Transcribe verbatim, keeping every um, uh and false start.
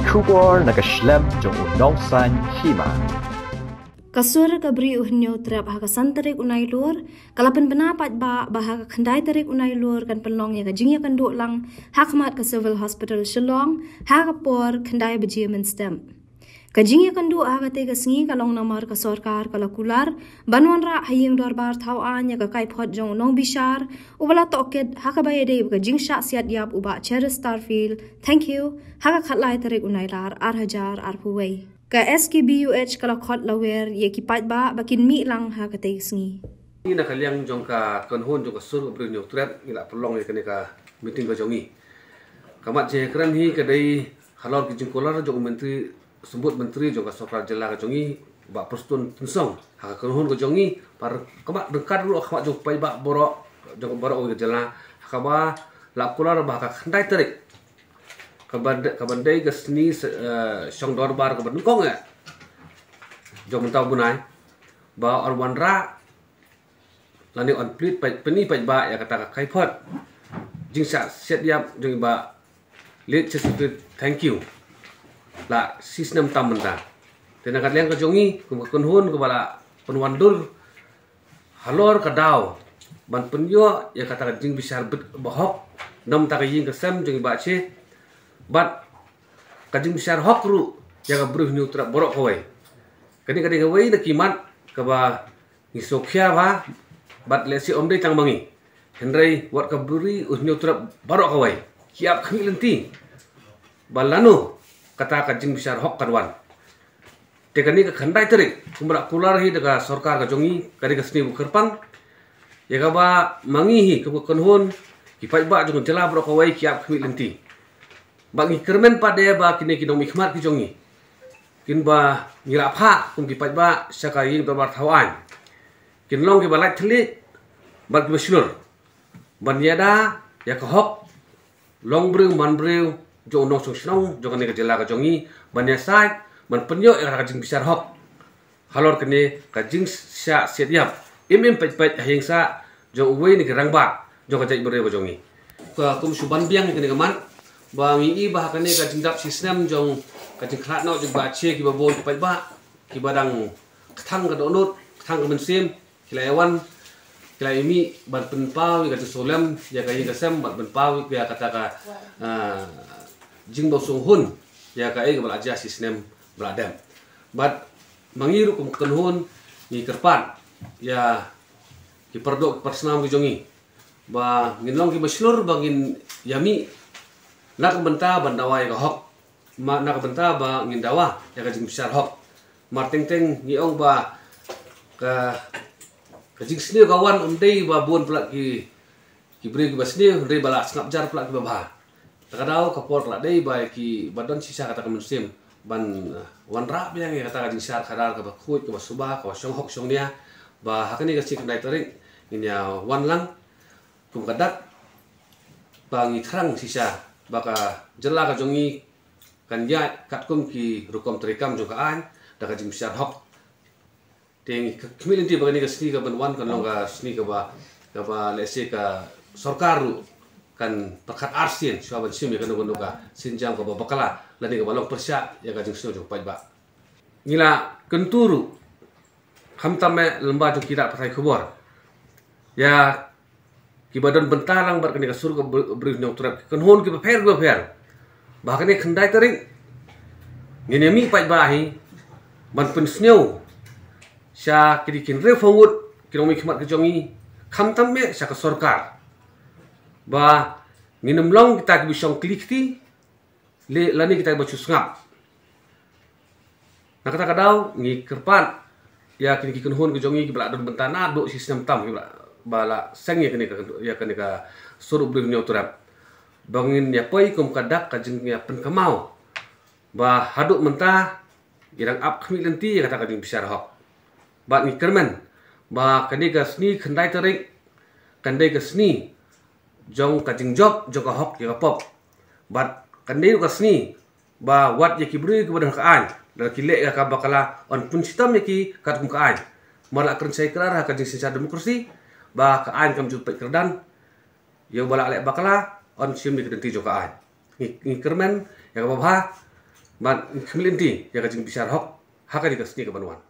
Khubor na ka shlem jong u nongsan hima. Ka sur ka bri u Hynñiewtrep ha ka san tarik u Nailur ka la pynbna paidbah ba ha ka khyndai tarik u Nailur kan pynlong ïa ka jingïakynduh lang ha khmat ka Civil Hospital Shillong ha ka por khyndai baje mynstep. Ka jingïakynduh ha katei ka sngi ka long namar ka sorkar ka la kular ban wanrah ha ïing dorbar thaw aiñ ïa ka kaiphod jong u nongbishar uba la tohkit ha kaba ïadei bad ka jingshah siat ïap u Bah Cheristerfield Thangkhiew ha ka khatlai tarik u Nailar ar hajar arphew wei. Ka S K B U H ka la khot lawer ïa ki paidbah ba kin mih lang ha katei ka sngi. Ngi na ka liang jong ka kynhun jong ka sur ka bri u Hynñiewtrep ngi la pynlong ïa kane ka meeting ka jong ngi. Ka mat jingkren hi ka dei halor ki jingkular jong u Myntri, Symbud Myntri jong ka Sorkar Jylla ka jong ngi, Bah Prestone Tynsong, ha ka kynhun ka jong ngi, bad ka mat ryngkat ruh ha ka mat jong paidbah baroh, jong baroh ka jylla, ha kaba la kular ba ha ka khyndai tarik, ka ban, ka ban dei ka sngi se-, eh, shong dorbar kaba nyngkong eh jong mynta u bnai, ba yn wanrah lane yn plie paid, pyni paidbah ïa kata ka kaiphod jingshah siat ïap jong i Bah Late Cheristerfield Thangkhiew la shi snem tam mynta. Te na ka liang ka jong ngi kum ka kynhun kaba la pynwandur halor ka daw ban pynïoh ïa kata ka jingbishar bit ba hok na ka bynta ka ïing ka sem jong i Bah Che bad ka jingbishar hok ruh ïa ka bri u Hynñiewtrep baroh kawei. Kane ka dei kawei na ki mat kaba ngi sngewkhia bha, bad lehse ym dei tang ma ngi, hynrei wat ka bri u Hynñiewtrep baroh kawei ki ap khmih lynti ba lano kata ka jingbishar hok kan wan. Te kane ka khyndai tarik kumba la kular hi da ka sorkar ka jong ngi, ka dei ka sngi ba kyrpang, ïa kaba ma ngi hi kum ka kynhun, ki paidbah jong ka jylla baroh kawei ki ap khmih lynti. Bad ngi kyrmen pat de ba kine ki nongmihkhmat ki jong ngi, kin ba ngi la phah kum ki paidbah sha ka ïing dorbar thaw aiñ, kin long kiba lait thylliej bad kiba shlur ban ïada ïa ka hok long briew man briew jong u nongshong shnong jong kane ka jylla ka jong ngi, ban ïasaid ban pynïoh ïa ka jingbishar hok halor kane ka jingshah siat ïap im im peit peit ha ïing sah jong uwei na ki rangbah jong ka jaitbynriew ka jong ngi. Ka kum shu ban biang ïa kane ka mat ba ngi i ba ha kane ka jingdap shi snem jong ka jingkhlad noh jong Bah Che, kiba bun ki paidbah kiba dang kthang ka dohnud, kthang ka mynsiem, ki la ïa wan, ki la ïa mih ban pynpaw ïa ka jingsngewlem ïa ka ïing ka sem, ban pynpaw ïa kata ka, ah, jingbaw sngewhun ïa kaei kaba la jia shi snem ba la dep. Bad ma ngi ruh kum ka kynhun ngi kyrpad ïa ki pardoh ki parsnam ki jong ngi ba ngin long kiba shlur ba ngin ïa mih na ka bynta ban dawa ïa ka hok, ma na ka bynta ba ngin dawa ïa ka jingbishar hok. Mar teng teng ngi ong ba ka, ka jingsniew ka wan ym dei ba bun palat ki, ki briew kiba sniew, hynrei ba la sngap jar palat kiba bha. Ta ka daw ka por ka la dei ba ki ba don shisha kata ka mynsiem ban, eh, wanrah biang ïa kata ka jingshar khadar kaba khuid, kaba suba, kaba shong hok shong nia, ba ha kane ka sngi khyndai tarik ngin ïa wan lang kum ka dak ba ngi thrang shisha ba ka jylla ka jong ngi kan ïaid katkum ki rukom treikam jong ka aiñ da ka jingbishar hok. Te ngi khmih lynti ba kane ka sngi kaban wan kan long ka sngi kaba, kaba lehse ka sorkar ruh kan pyrkhat arsien shuwa ban shim ïa kano kano ka sienjam kaba bakla lane kaba long pyrshah ïa ka jingsngew jong u paidbah. Ngi la kyntu ruh khamtam eh lyngba jong ki lad pathai khubor ïa kiba don bynta lang bad kane ka sur ka bri-, bri u Hynñiewtrep, ki kynhun kiba pher kiba pher, ba ha kane khyndai tarik ngin ïa mih paidbah hi ban pynsngew sha ki dei ki hynriewphew ngut ki nongmihkhmat ki jong ngi, khamtam eh sha ka sorkar, ba ngin ym long kita kiba shong kli kti lane kita kiba shu sngap. Na kata ka daw ngi kyrpad ïa kine ki kynhun ki jong ngi kiba la don bynta naduh shi snem tam kiba la, ba la seng ïa kane ka, ïa kane ka sur u bri u Hynñiewtrep, ba ngin ïa poi kum ka dak ka jingïapynkynmaw ba haduh mynta ngi dang ap khmih lynti ïa kata ka jingbishar hok. Bad ngi kyrmen ba kane ka sngi khyndai tarik kan dei ka sngi jong ka jingjop jong ka hok ïa ka pop. Bad kan dei ruh ka sngi ba wat ïa ki briew kiba don ha ka aiñ lada ki leh ïa ka bakla yn pynshitom ïa ki katkum ka aiñ. Mar la kren shai krar ha ka jingsynshar demokrasi ba ka aiñ kam ju peit kyrdan, ïa uba la leh bakla yn shim ïa ka lynti jong ka aiñ. Ngi, ngi kyrmen ïa kaba bha Bad ngi khmih lynti ïa ka jingbishar hok ha kane ka sngi ka ban wan.